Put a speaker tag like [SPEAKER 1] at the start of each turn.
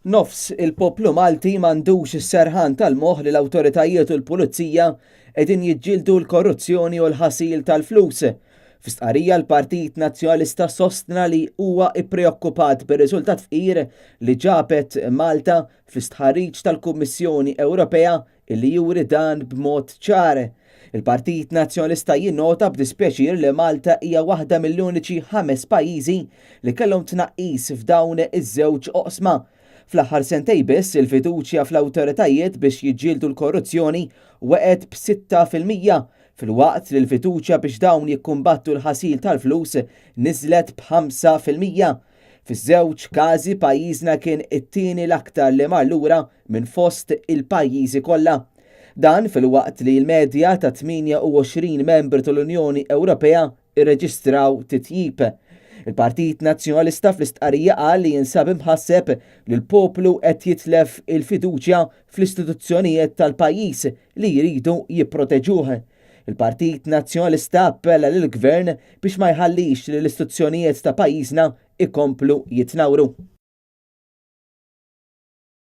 [SPEAKER 1] Nofs il-poplu Malti m'għandux is-serħan tal-moħħ li l-awtoritajiet u l-pulizija qegħdin jiġġieldu l-korruzzjoni u l-ħasil tal-flus. Fi stqarrija l-Partit Nazzjonalista sostna li huwa ppreokkupat bir-riżultat fqir li ġabet Malta fl-istħarriġ tal-Kummissjoni Ewropea illi juri dan b'mod ċar. Il-Partit Nazzjonalista jinnota b'dispjaċir li Malta hija waħda mill-uniċi ħames pajjiżi li kellhom tnaqqis f'dawn iż-żewġ oqsma. Fl-aħħar sentej biss, il-fiduċja fl-awtoritajiet biex jiġġieldu l-korruzzjoni weqgħet b'6%, filwaqt li l-fiduċja biex dawn jikkumbattu l-ħasil tal-flus niżlet b'5%. Fiż-żewġ każi pajjiżna kien it-tieni l-aktar li mar lura minn fost il-pajjiżi kollha. Dan filwaqt li l-medja ta' 28 membru tal-Unjoni Ewropea rreġistraw titjib. Il-Partit Nazzjonalista fl-istqarrija qal li jinsab imħasseb li l-poplu qed jitlef il-fiduċja fl-istituzzjonijiet tal-pajjiż li jridu jipproteġuh. Il-Partit Nazzjonalista appella lill-Gvern biex ma jħallix li l-istituzzjonijiet ta' pajjiżna ikomplu jitnawru.